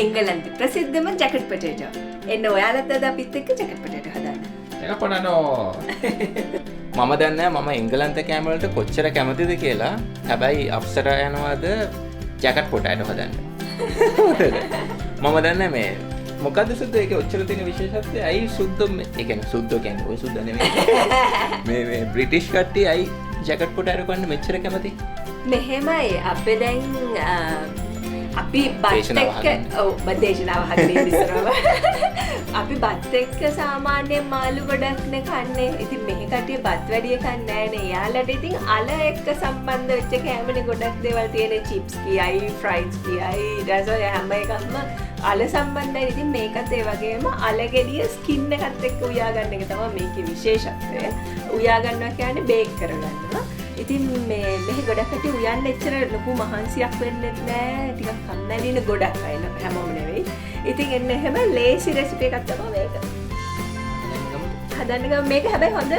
එංගලන්තේ ප්‍රසිද්ධම jacket potato. එන්න ඔයාලත් අද අපිත් එක්ක ජැකට් පොටේටෝ හදන්න. Jacket potato. මම දන්නේ මම එංගලන්ත කෑම වලට කොච්චර කැමතිද කියලා. හැබැයි අප්සර යනවාද ජැකට් පොටේටෝ හදන්න. මම දන්නේ මේ මොකද්ද සුද්ද ඒකේ ඔච්චර තියෙන විශේෂත්වය? ඇයි සුද්දෝ මේ, ඒ කියන්නේ සුද්දෝ කියන්නේ ඔය සුද්ද නෙමෙයි. මේ මේ බ්‍රිටිෂ් කට්ටිය ඇයි ජැකට් පොටේටෝ කන්න මෙච්චර කැමති? මෙහෙමයි අපේ දැන් අපි බත් දේශනාව එක්ක අහගන්න. ඔව්, දේශනාව අහගෙන ඉන්න ඉස්සරම. අපි බත් එක්ක සාමාන්‍යයෙන් මාළු ගොඩක් නේ කන්නේ. ඉතින් මෙහි කට්ටිය බත් වැඩිය කන්නේ නෑනේ. එයාලට ඉතින් අල එක්ක සම්බන්ධ වෙච්ච කෑමනේ ගොඩක් දේවල් තියෙන්නේ. චිප්ස් කියයි, ෆ්‍රයිස් කියයි, ඊට පස්සේ ඔය හැම එකක්ම අල සම්බන්ධයි. ඉතින් මේකත් ඒ වගේම අල ගෙඩිය ස්කින් එකත් එක්ක උයා ගන්න එක තමයි මේකේ විශේෂත්වය. උයා ගන්නවා කියන්නේ බේක් කරගන්නවා. ඉතින් මේ මෙහි ගොඩක් කට්ටිය උයන්න එච්චර ලොකු මහන්සියක් වෙන්නෙත් නෑ. ටිකක් කම්මැලි ඉන්න ගොඩක් අය හැමෝම නෙවෙයි. ඉතින් එන්න එහෙම ලේසි රෙසිපි එකක් තමයි මේක. හදන්න ගමන් මේක හැබැයි හොඳ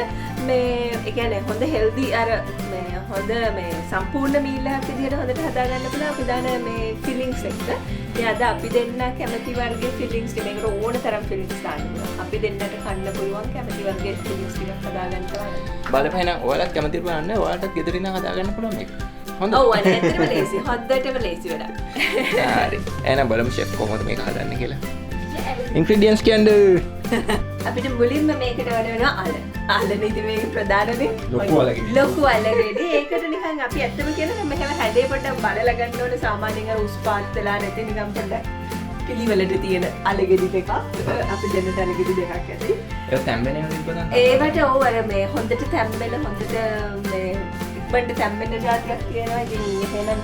මේ ඒ කියන්නේ හොඳ හෙල්දි අර මේ හොඳ මේ සම්පූර්ණ මීල් එකක් විදිහට හොඳට හදාගන්න පුළුවන් අපි දාන මේ ෆිලිංස් එක්ක. ඉතින් අද අපි දෙන්න කැමති වර්ගයේ ෆිලිංස් ටික මේකට ඕන තරම් ෆිලිංස් දාන්න පුළුවන්. අපි දෙන්නට කන්න පුළුවන් කැමති වර්ගයේ ෆිලිංස් ටිකක් හදාගන්න තමයි. බලපන් එහෙනම් ඔයාලත් කැමති බලන්න ඔයාලටත් ගෙදර ඉඳන් හදාගන්න පුළුවන් මේක. හොඳ. ඔව් අනේ ඇත්තටම ලේසි. හොද්දටම ලේසි වැඩක්. හරි. එහෙනම් බලමු ෂෙෆ් කොහොමද මේක හදන්නේ කියලා. ඉන්ග්‍රීඩියන්ට්ස් කියන්න. අපිට මුලින්ම මේකට ඕන වෙනවා අල. අලනේ ඉතින් මේකේ ප්‍රධාන දේ. ලොකු අල ගෙඩි. ලොකු අල ගෙඩි. ඒකට නිකන් අපි ඇත්තම කියනවා මෙහෙම හැඩේ පොඩ්ඩක් බලලා ගන්න ඕනේ. සාමාන්‍යයෙන් අර උස් පාත් වෙලා නැති නිකන් පොඩ්ඩක් පිළිවෙලට තියෙන අල ගෙඩි දෙකක්. අපි දෙන්නට අල ගෙඩි දෙකක් ඇති. ඒක තැම්බෙන ඒවා තිබ්බද? ඒවට ඔව් අර මේ හොඳට තැම්බෙන හොඳට මේ ඉක්මනට තැම්බෙන ජාතියක් තියෙනවා. ඉතින් එහෙනම්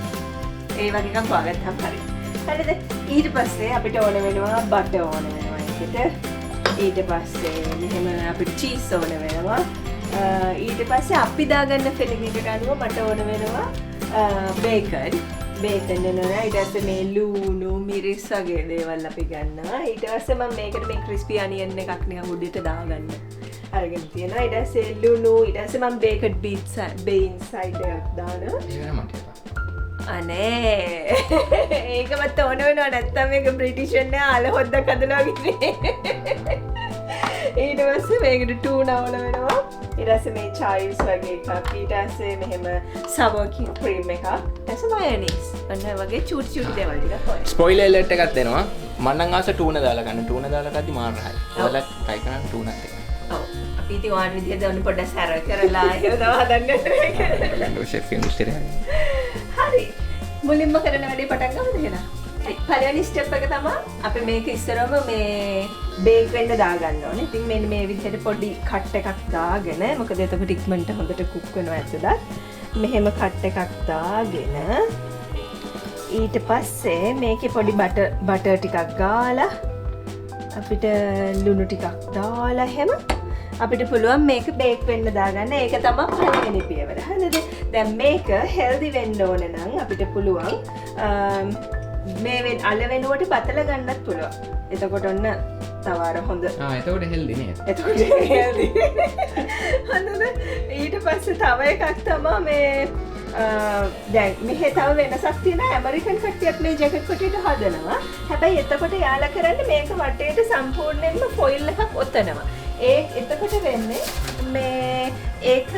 ඒ වගේ එකක් හොයාගත්තම හරි. හරිද? ඊට පස්සේ අපිට ඕන වෙනවා බටර් ඕන වෙනවා ඒකට. ඊට පස්සේ මෙහෙම අපිට චීස් ඕන වෙනවා. ඊට පස්සේ අපි දාගන්න ෆිලිං එකට අනුව මට ඕන වෙනවා බේකන්. බේකන් වෙනවා. ඊට පස්සේ මේ ලූණු මිරිස් වගේ දේවල් අපි ගන්නවා. ඊට පස්සේ මම මේකට මේ ක්‍රිස්පි අනියන් එකක් නිකන් උඩට දාගන්න අරගෙන තියෙනවා. ඊට පස්සේ ලුණු, ඊට පස්සේ මම බේකඩ් බීන්ස් සයිඩ් එකක් දානවා. ඒක මට එපා. අනේ ඒකවත් ඕන වෙනවා නැත්තම් මේක බ්‍රිටිෂ් වෙන්නේ අල හොද්දක් හදනවා වගේ. ඊට පස්සේ මේකට ටූනා ඕන වෙනවා. ඊට පස්සේ මේ චයිව්ස් වගේ එකක්. ඊට පස්සේ මෙහෙම සවර් ක්‍රීම් එකක්. ඊට පස්සේ මයොනීස්. ඔන්න ඔය වගේ චූටි චූටි දේවල් ටිකක් ඕනේ. ස්පොයිලර් ඇලර්ට් එකක් දෙනවා. මං නම් ආස ටූනා දාලා ගන්න. ටූනා දාලා කද්දි මාර රහයි. ඔයාලත් try කරන්න ටූනාත් එක්ක. ඔව්. අපි ඉතින් ඔයාලට විදිහට ඔන්න පොඩ්ඩක් සැර කරලා එහෙම තමයි හදන්න යන්නේ මේක. ගන්න ඔය ෂෙෆ් කෙනෙක් විස්තරය. හරි. මුලින්ම කරන වැඩේ පටන් ගමුද එහෙනම්? හරි. පළවෙනි ස්ටෙප් එක තමයි අපි මේක ඉස්සරවම මේ බේක් වෙන්න දාගන්න ඕනේ. ඉතින් මෙන්න මේ විදිහට පොඩි කට් එකක් දාගෙන, මොකද එතකොට ඉක්මනට හොඳට කුක් වෙනවා ඇතුළත්. මෙහෙම කට් එකක් දාගෙන ඊට පස්සේ මේකේ පොඩි බටර් ටිකක් ගාලා අපිට ලුණු ටිකක් දාලා එහෙම අපිට පුළුවන් මේක බේක් වෙන්න දාගන්න. ඒක තමයි පළවෙනි පියවර. හරිද? දැන් මේක හෙල්දි වෙන්න ඕන නම් අපිට පුළුවන් මේ අල වෙනුවට බතල ගන්නත් පුළුවන්. එතකොට ඔන්න තව අර හොඳ. එතකොට හෙල්දි නේද? එතකොට හෙල්දි. හොඳද? ඊට පස්සේ තව එකක් තමයි මේ දැන් මෙහෙ තව වෙනසක් තියෙනවා. ඇමරිකන් කට්ටියත් මේ ජැකට් පොටේටෝ හදනවා. හැබැයි එතකොට යාලා කරන්නේ මේක වටේට සම්පූර්ණයෙන්ම ෆොයිල් එකක් ඔතනවා. ඒ එතකොට වෙන්නේ මේ ඒක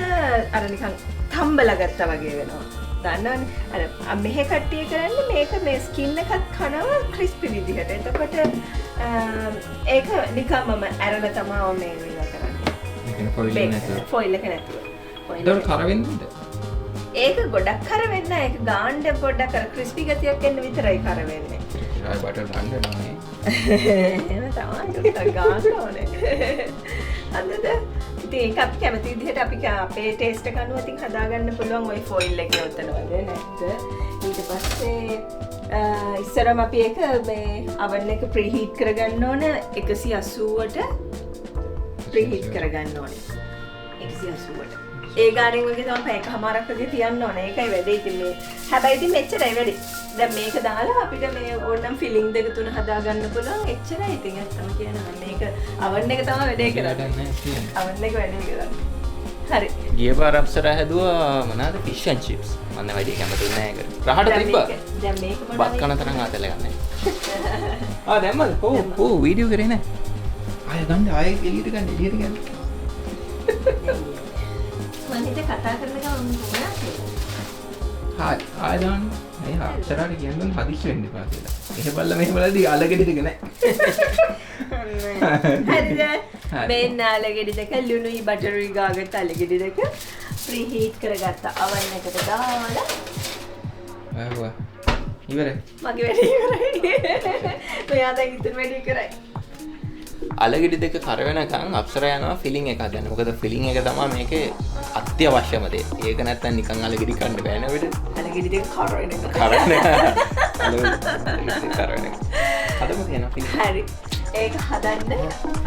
අර නිකන් තම්බලා ගත්තා වගේ වෙනවා. දන්නවනේ අර මෙහෙ කට්ටිය කරන්නේ මේක මේ ස්කින් එකත් කනවා ක්‍රිස්පි විදිහට. එතකොට ඒක නිකන් මම ඇරලා තමයි මේ මේවා කරන්නේ. ඒ කියන්නේ ෆොයිල් එක නැතුව. ෆොයිල් එක නැතුව. ෆොයිල් එතකොට කර වෙන්නේ නැද්ද? ඒක ගොඩක් කර වෙන්නේ නැහැ. ඒක ගාන්න පොඩ්ඩක් අර ක්‍රිස්පි ගතියක් එන්න විතරයි කර වෙන්නේ. ආයි බටර් ගන්න වෙනවා නේ. එහෙම තමයි ටුට්ටක් ගාන්න ඕනේ. හරිද? ඉතින් ඒක අපි කැමති විදිහට අපි අපේ ටේස්ට් එක අනුව ඉතින් හදාගන්න පුළුවන් ওই ෆොයිල් එකේ ඔතනවද නැද්ද? ඊට පස්සේ ඉස්සරම අපි ඒක මේ අවන් එක ප්‍රීහීට් කරගන්න ඕන. 180ට ප්‍රීහීට් කරගන්න ඕනේ. 180ට. ඒ ගානෙන් වගේ තමයි පැයකමාරක් වගේ තියන්න ඕනේ. ඒකයි වැඩේ ඉතින් මේ. හැබැයි ඉතින් මෙච්චරයි වැඩේ. දැන් මේක දාලා අපිට මේ ඕනනම් ෆිලිං දෙක තුන හදාගන්න පුළුවන්. එච්චරයි ඉතින් ඇත්තම කියනවා. මේක අවන් එක තමයි වැඩේ කරන්නේ. අවන් එක වැඩේ කරන්නේ. හරි. ගිය පාර අප්සරා හැදුවා මොනවාද ෆිෂ් ඇන්ඩ් චිප්ස්. මම නම් වැඩි කැමති නෑ ඒකට. රහට තිබ්බා. දැන් මේක මොනවද? බත් කන තරම් ආතල් එකක් නෑ. ආ දැම්මද? ඔව් ඔව් වීඩියෝ කරේ නෑ. ආය ගන්න ආය එළියට ගන්න එළියට ගන්න. මං හිතේ කතා කරන ගමන් මොනවා කියලා. හරි ආය දාන්න. මේ අප්සරාට කියන්න ඕන හදිස්සි වෙන්න එපා කියලා. එහෙ බලලා මෙහෙ බලද්දි අලගෙඩි දෙක නෑ. හරිද? මේන්න අලගෙඩි දෙක ලුණුයි බටරුයි ගාගත්ත අලගෙඩි දෙක ප්‍රී හීට් කරගත්ත අවන් එකට දාලා ආවා. ඉවරයි. මගේ වැඩේ ඉවරයි. මෙයා දැන් ඉතුරු වැඩේ කරයි. අලගෙඩි දෙක කර වෙනකන් අප්සරා යනවා ෆිලිං එක හදන්න. මොකද ෆිලිං එක තමයි මේකේ අත්‍යවශ්‍යම දේ. ඒක නැත්තම් නිකන් අලගෙඩි කන්න බෑ නේ අපිට. අලගෙඩි දෙක කර වෙනකන්. කර වෙනකන්. අලගෙඩි කර වෙනකන්. හදමු තියෙනවා ෆිලිං. හරි. ඒක හදන්න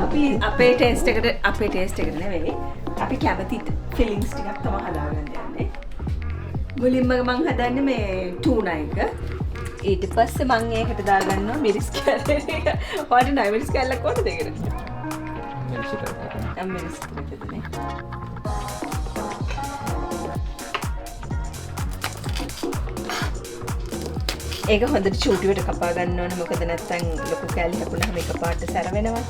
අපි අපේ ටේස්ට් එකට අපේ ටේස්ට් එකට නෙවෙයි අපි කැමති ෆිලිංස් ටිකක් තමයි හදාගන්න යන්නේ. මුලින්ම මං හදන්නේ මේ ටූනා එක. ඊට පස්සේ මං ඒකට දාගන්නවා මිරිස් කෑල්ල ටික. ඔයාලට නයි මිරිස් කෑල්ලක් ඕනද ඒකට? මිරිස් ටිකක්. මිරිස් ටිකක් නේ. ඒක හොඳට චූටිවට කපා ගන්න ඕනේ, මොකද නැත්තම් ලොකු කෑලි හැපුණාම එක පාට සැර වෙනවා.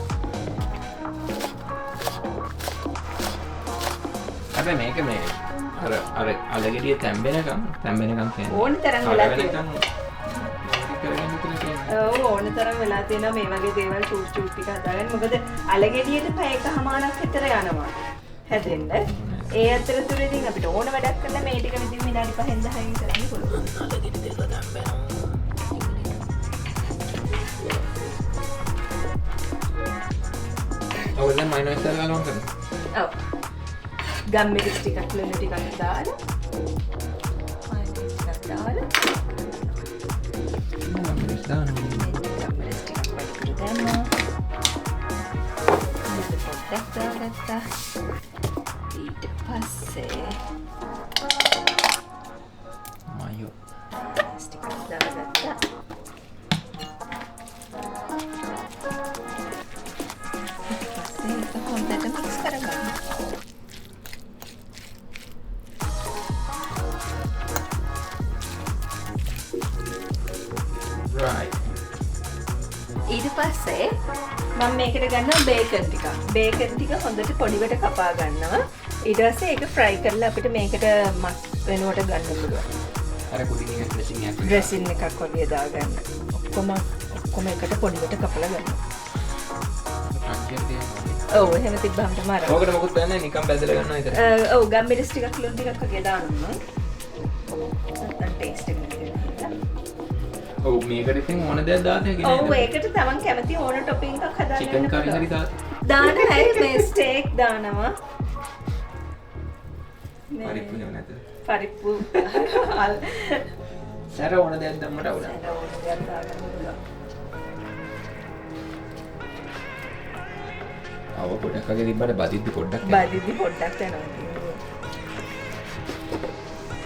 හැබැයි මේක මේ අර අර අලගෙඩිය තැම්බෙනකම් තැම්බෙනකම් කියන්නේ ඕන තරම් වෙලා තියෙනවා. ඔව් ඕන තරම් වෙලා තියෙනවා මේ වගේ දේවල් චූටි චූටි ටික හදාගන්න. මොකද අලගෙඩියට පැය එකහමාරක් විතර යනවා හැදෙන්න. ඒ අතරතුර ඉතින් අපිට ඕන වැඩක් කරලා මේ ටික ඉතින් විනාඩි 5න් 10න් කරන්න පුළුවන්. අලගෙඩි දෙක තැම්බෙනවා. ඔව් දැන් මයොනයිස් එක ගාලා කරමු. ඔව්. ගම්මිරිස් ටිකක් ලුණු ටිකක් දාලා මයොනයිස් ටිකක් දාලා ගම්මිරිස් දානවා. ගම්මිරිස් ටිකක් වැඩි දැම්මා. මේක පොඩ්ඩක් දාගත්තා. ඊට පස්සේ මයෝ ටිකක් දාගත්තා. ඊට පස්සේ ඒක හොඳට මික්ස් කරගන්න. Right. ඊට පස්සේ මම මේකට ගන්නවා බේකන් ටිකක්. බේකන් ටික හොඳට පොඩිවට කපා ගන්නවා. ඊට පස්සේ ඒක ෆ්‍රයි කරලා අපිට මේකට මස් වෙනුවට ගන්න පුළුවන්. අර පොඩි නිකන් ඩ්‍රෙසින් එකක්. ඩ්‍රෙසින් එකක් වගේ දාගන්න. ඔක්කොම ඔක්කොම එකට පොඩිවට කපලා ගන්න. ඔව් එහෙම තිබ්බහම තමයි අර. ඔකට මොකුත් දාන්නේ නිකන් බැදලා ගන්නවා විතරයි. ඔව් ගම්මිරිස් ටිකක් ලුණු ටිකක් වගේ දානවා මම. නැත්තම් ටේස්ට් එක නැති වෙනවා. ඔව් මේකට ඉතින් ඕන දෙයක් දාන්න හැකි නේද? ඔව් ඒකට තමන් කැමති ඕන ටොපින් එකක් හදාගන්න. චිකන් කරි හරි දාන්න. දාන හැයි මේ ස්ටේක් දානවා. පරිප්පු නෙවෙයි නේද? පරිප්පු. සැර ඕන දෙයක් දැම්මට අවුලක්. සැර ඕන දෙයක් දාගන්න පුළුවන්. අව පොඩක් වගේ තිබ්බට බදිද්දි පොඩ්ඩක් යනවා. බදිද්දි පොඩ්ඩක් යනවා.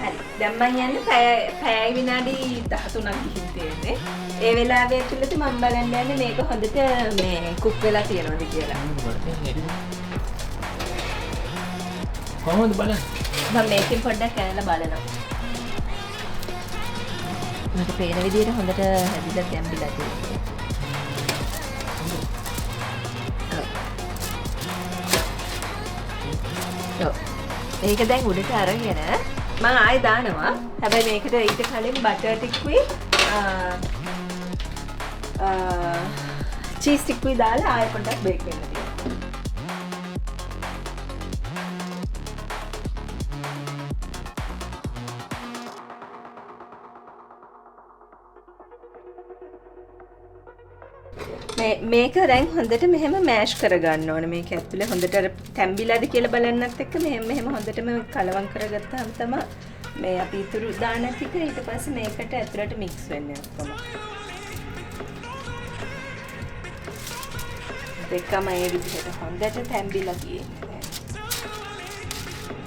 හරි. දැන් මං යන්නේ පැයයි විනාඩි 13ක් ගිහින් තියෙන්නේ. ඒ වෙලාවේ ඇතුළත මං බලන්න යන්නේ මේක හොඳට මේ කුක් වෙලා තියෙනවද කියලා. කොහොමද බලන්නේ? මම මේකෙන් පොඩ්ඩක් කෑල්ල බලනවා. මට පේන විදිහට හොඳට හැදිලා තැම්බිලා තියෙනවා. ඔව්. මේක දැන් උඩට අරගෙන මං ආයෙ දානවා. හැබැයි මේකට ඊට කලින් බටර් ටිකකුයි චීස් ටිකකුයි දාලා ආයෙ පොඩ්ඩක් බේක් වෙන්න තියෙනවා. මේක දැන් හොඳට මෙහෙම මෑෂ් කරගන්න ඕනේ. මේක ඇතුලේ හොඳට අර තැම්බිලාද කියලා බලන්නත් එක්ක මෙහෙම මෙහෙම හොඳටම කලවම් කරගත්තාම තමයි මේ අපි ඉතුරු දාන ටික ඊට පස්සේ මේකට ඇතුලට මික්ස් වෙන්නේ ඔක්කොම. දෙකම ඒ විදිහට හොඳට තැම්බිලා තියෙන්නේ.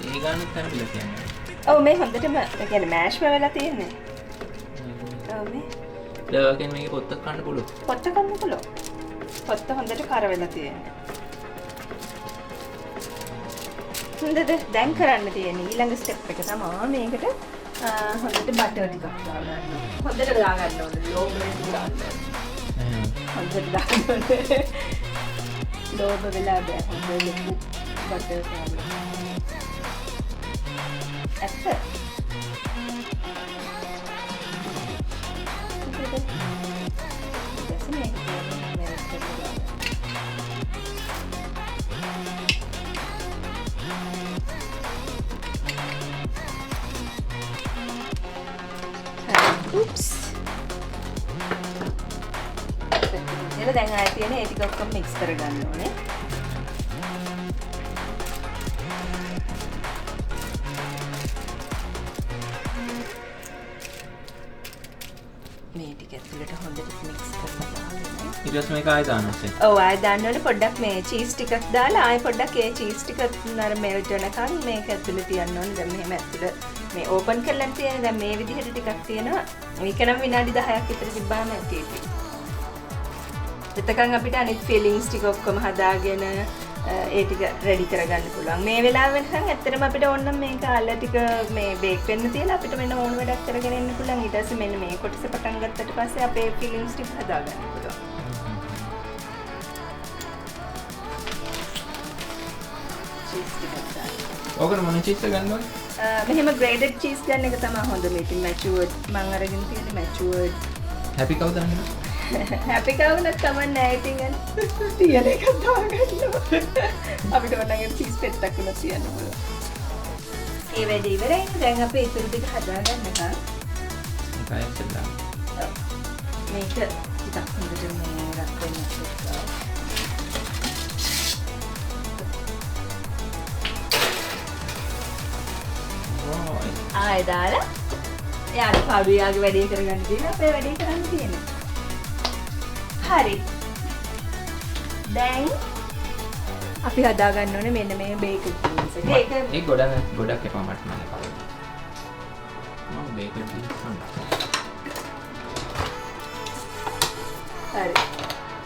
ඒ ගානත් තැම්බිලා තියෙන්නේ. ඔව් මේ හොඳටම ඒ කියන්නේ මෑෂ්ම වෙලා තියෙන්නේ. ඔව් මේ දැන් ඔයගෙන් මේකේ පොත්තක් කන්න පුළුවන්. පොත්ත කන්න පුළුවන්. පොත්ත හොඳට කර වෙලා තියෙන්නේ. හොඳද? දැන් කරන්න තියෙන්නේ ඊළඟ ස්ටෙප් එක තමයි මේකට හොඳට බටර් ටිකක් දාගන්න. හොඳට දාගන්න ඕනේ. ලෝභ වෙන්න දාන්න. හොඳට දාන්න ඕනේ. ලෝභ වෙලා බෑ. හොඳ ලොකු බටර් දාන්න. ඇත්ත. ඊට පස්සේ මේක මැල්ට් කරලා දාන්න. Oops. ඉතින් දැන් ආයෙ තියෙන ඒ ටික ඔක්කොම මික්ස් කරගන්න ඕනේ. මේ ටික ඇතුළට හොඳට මික්ස් කරලා දාගෙන ඊට පස්සේ මේක ආයෙ දාන්න ඕනේ. ඔව් ආයෙ දාන්න ඕනේ පොඩ්ඩක් මේ චීස් ටිකක් දාලා ආයෙ පොඩ්ඩක් ඒ චීස් ටික අර මෙල්ට් වෙනකන් මේක ඇතුළේ තියන්න ඕනේ. දැන් මෙහෙම ඇතුළ මේ ඕපන් කරලා තියෙන දැන් මේ විදිහට ටිකක් තියෙනවා. මේක නම් විනාඩි 10ක් විතර තිබ්බාම ඇති ඉතින්. එතකන් අපිට අනිත් ෆිලිංස් ටික ඔක්කොම හදාගෙන ඒ ටික රෙඩි කරගන්න පුළුවන්. මේ වෙලාව වෙනකන් ඇත්තටම අපිට ඕන නම් මේක අල ටික මේ බේක් වෙන්න තියලා අපිට වෙන ඕන වැඩක් කරගෙන ඉන්න පුළුවන්. ඊට පස්සේ මෙන්න මේ කොටස පටන් ගත්තට පස්සේ අපේ ෆිලිංස් ටික හදාගන්න පුළුවන්. චීස් ටිකක් දාන්න. ඔකට මොන චීස් එක ගන්න ඕනේ? මෙහෙම ග්‍රේඩඩ් චීස් ගන්න එක තමයි හොඳම. ඉතින් මැචුවර්ඩ් මං අරගෙන තියෙන්නේ මැචුවර්ඩ්. හැපි කව් දාන්න? හැපි කව් නත් කමක් නෑ ඉතින් අර තියෙන එකක් දාගන්න. අපිට ඕන නම් චීස් පෙත්තක් උනත් තියන්න පුළුවන්. ඒ වැඩේ ඉවරයි. දැන් අපි ඉතුරු ටික හදාගන්නකම්. මේක ආයෙත් දාන්න. මේක ටිකක් හොඳට මේ රත් වෙන්න එක්ක. ආයෙ දාලා එයාට පාඩු යාගේ වැඩේ කරගන්න තියෙනවා. අපේ වැඩේ කරන්න තියෙනවා. හරි. දැන් අපි හදාගන්න ඕනේ මෙන්න මේ බේකඩ් බීන්ස් එක. ඒක ඒ ගොඩක් ගොඩක් එපා මට මම එපා. මම බේකඩ් බීන්ස් හොඳයි. හරි.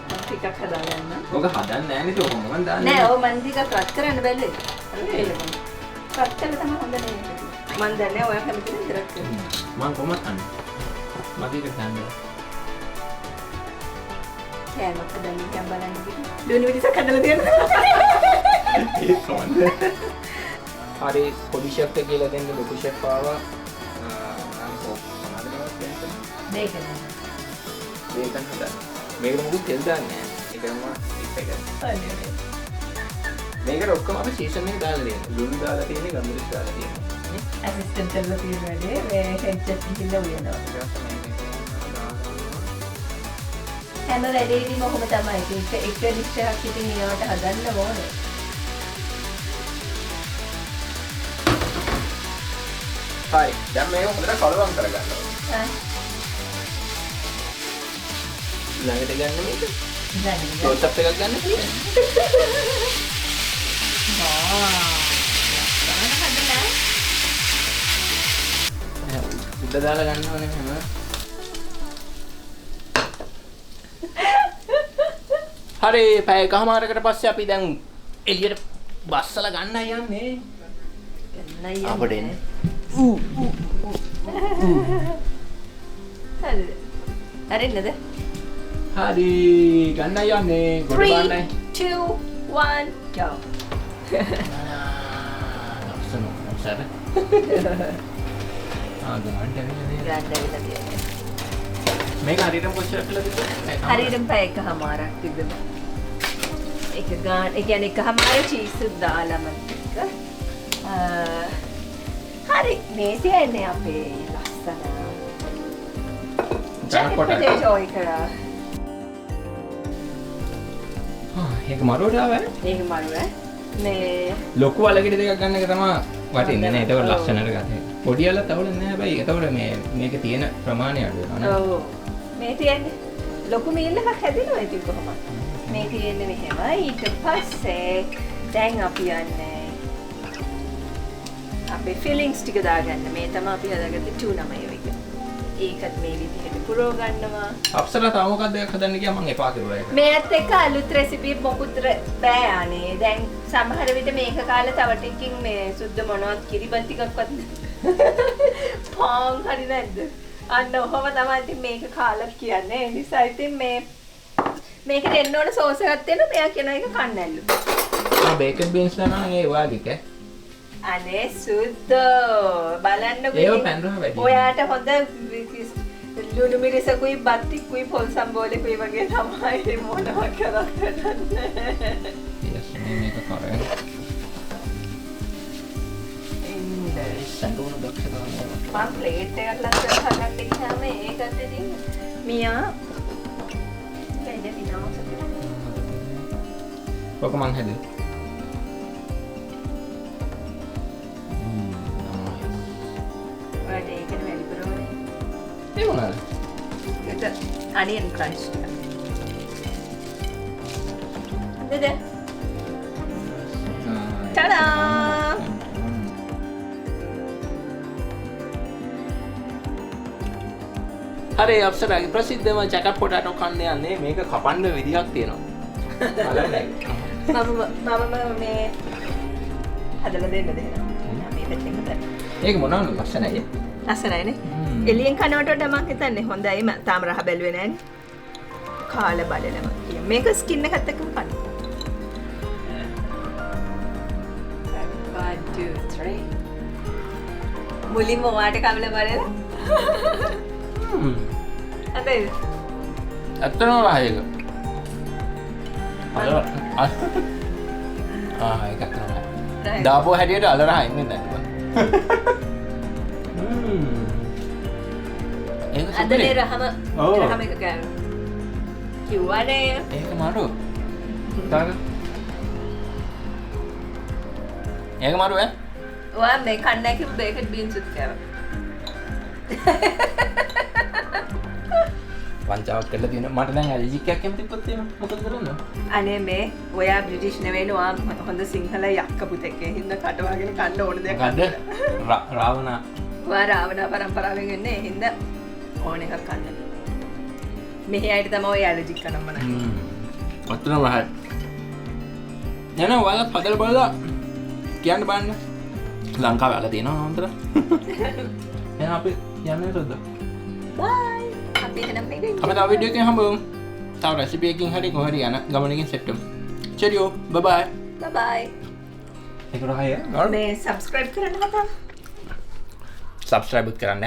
මම ටිකක් හදාගන්න. ඔක හදන්නේ නෑ නේද? ඔක මම දාන්නේ. නෑ ඔව් මම ටිකක් රත් කරන්න බැලුවේ. රත් කළා තමයි හොඳ නෑ. මං දන්නේ ඔයා කැමති නේද රත් කරන්න? මං කොහොමද කන්නේ? මගේ එකට දාන්න. කෑමක් හදන්න නිකන් බලන්න ගිහින්. ලුණු මිරිසක් හදලා තියෙනවා. ඒක කොහොමද? හරි පොඩි ෂෙෆ් එක කියලා දෙන්න ලොකු ෂෙෆ් ආවා. මම කොහොමද මේක දෙන්නේ? බේකන්. බේකන් හදන්න. මේකට මොකුත් තෙල් දාන්නේ නෑ. ඒකම එක. අනේ. මේකට ඔක්කොම අපි සීසන් එක දාලා තියෙනවා. ලුණු දාලා තියෙන්නේ, ගම්මිරිස් දාලා තියෙන්නේ. ඇසිස්ටන්ට් කරලා තියෙන වැඩේ මේ හෙඩ් චෙෆ් ගිහිල්ලා උයනවා. හැම වැඩේදීම ඔහොම තමයි. ඉතින් එක ඩිෂ් එකක් ඉතින් ඒවට හදන්න ඕනේ. හරි. දැන් මේක හොඳට කලවම් කරගන්න ඕනේ. හරි. ළඟට ගන්න මේක. ගන්න. ක්ලෝස් අප් එකක් ගන්න පුළුවන්. වා. ගන්න හදලා. උඩ දාලා ගන්න ඕනේ මෙහෙම. හරි පැය එකමාරකට පස්සේ අපි දැන් එළියට බස්සලා ගන්නයි යන්නේ. ගන්නයි යන්නේ. අපිට එන්න. ඌ ඌ ඌ. හරිද? හරින්නද? හරි ගන්නයි යන්නේ. ගොඩ බලන්නයි. 3 2 1 go. ලස්සන මොසර. ආ ගන්න ඇවිල්ලා නේද? ගන්න ඇවිල්ලා තියෙන්නේ. මේක හරියටම කොච්චර වෙලා තිබ්බද? හරියටම පැය එකමාරක් තිබ්බා. එක ගාන ඒ කියන්නේ එකමාර චීස් දාලාම ටික. හරි මේ තියෙන්නේ අපේ ලස්සන ජැකට් පොටේටෝ එක. ආ ඒක මරුවට ආවා නේ? ඒක මරුව ඈ. මේ ලොකු අලගෙඩි දෙකක් ගන්න එක තමයි වටින්නේ නේ. ඒතකොට ලස්සනට ගන්න. පොඩි අලත් අවුල නෑ හැබැයි ඒතකොට මේ මේක තියෙන ප්‍රමාණය අඩු වෙනවා නේ. ඔව්. මේ තියෙන්නේ ලොකු මීල් එකක් හැදෙනවා ඉතින් කොහොමද? මේ තියෙන්නේ මෙහෙම. ඊට පස්සේ දැන් අපි යන්නේ අපේ ෆිලිංස් ටික දාගන්න. මේ තමයි අපි හදාගත්ත ටූනා මයෝ එක. ඒකත් මේ විදිහට පුරව ගන්නවා. අප්සරා තව මොකක්ද එකක් හදන්න ගියා මං එපා කිව්වා ඒක. මේත් එක්ක අලුත් රෙසිපි මොකුත් බෑ අනේ. දැන් සමහර විට මේක කාලා තව ටිකකින් මේ සුද්ධ මොනවත් කිරිබත් ටිකක්වත් පාන් හරි නැද්ද? අන්න ඔහොම තමයි ඉතින් මේක කාලා කියන්නේ. ඒ නිසා ඉතින් මේ මේකට එන්න ඕන සෝස් එකක් තියෙනවා. මෙයා කියන එක කන්න ඇල්ලු. ආ බේකඩ් බීන්ස් නම් ඒ වාගේ කෑ. අනේ සුද්ධෝ බලන්නකෝ. ඒව පැන් රහ වැඩි. ඔයාට හොඳ ලුණු මිරිසකුයි බත් ටිකකුයි පොල් සම්බෝලෙකුයි වගේ තමයි මොනවා කරත් වැඩක්. යස් මේක කරේ. එන්න සඳුන දක්ෂතාවය. මං ප්ලේට් එකක් ලස්සන හදන්න ගියාම ඒකත් ඉතින් මියා වැඩ විනාශ කරනවා. ඔක මං හැදුවේ. ඔයාට ඒකනේ වැඩිපුර ඕනේ. ඒ මොනවාද? ඒක අනියන් ක්‍රන්ච් ටික. හොඳද? ටඩා! හරි අප්සරාගේ ප්‍රසිද්ධම ජැකට් පොටැටෝ කන්න යන්නේ. මේක කපන්න විදිහක් තියෙනවා. බලන්න. මම මේ හදලා දෙන්න දෙන්න. මේ පැත්තෙන් හදන්න. ඒක මොනවද ලස්සනයි. ලස්සනයි නේ. එළියෙන් කනවට වඩා මං හිතන්නේ හොඳයි. මම තාම රහ බැලුවේ නෑනේ. කාලා බලලා මං කියමු. මේක ස්කින් එකත් එක්කම කන්න. 1 2 3 මුලින්ම ඔයාට කවලා බලලා. හොඳයිද? ඇත්තටම රහයි ඒක. අල ආ ඒක ඇත්තටම රහයි. දාපුව හැටියට අල රහ එන්නේ නැහැ බං. ඒක අදනේ රහම රහම එක කෑවා. කිව්වනේ. ඒක මරු. තාක. ඒක මරු ඈ. ඔයා මේ කන්නේ කිව්ව බේකඩ් බීන්ස් උත් කෑවා. වංචාවක් කරලා තියෙනවා. මට දැන් ඇලර්ජික් එකක් එහෙම තිබ්බොත් එහෙම මොකද කරන්නේ? අනේ මේ ඔයා බ්‍රිටිෂ් නෙවෙයි නේ. ඔයා හොඳ සිංහල යක්ක පුතෙක්. ඒ හින්දා කට වහගෙන කන්න ඕන දෙයක්. මොකද්ද? රාවණා. ඔයා රාවණා පරම්පරාවෙන් එන්නේ. ඒ හින්දා ඕන එකක් කන්න. මෙහි අයට තමයි ඔය ඇලර්ජික් කනම්ම නෑ. අත්‍තරම රහයි. නෑ නෑ ඔයාලත් හදලා බලලා කියන්න බලන්න. ලංකාවේ අල තියෙනවා හොඳට. එහෙනම් අපි යන්නේ සුද්ද. බයි. අපි එහෙනම් මේක අපි තව වීඩියෝ එකකින් හම්බ වෙමු. තව රෙසිපි එකකින් හරි කොහරි යන ගමනකින් සෙට් වෙමු. චෙරියෝ බයි බයි. බයි බයි. ඒක රහයි ඈ. මේ සබ්ස්ක්‍රයිබ් කරන්න කතා. සබ්ස්ක්‍රයිබ් කරන්න.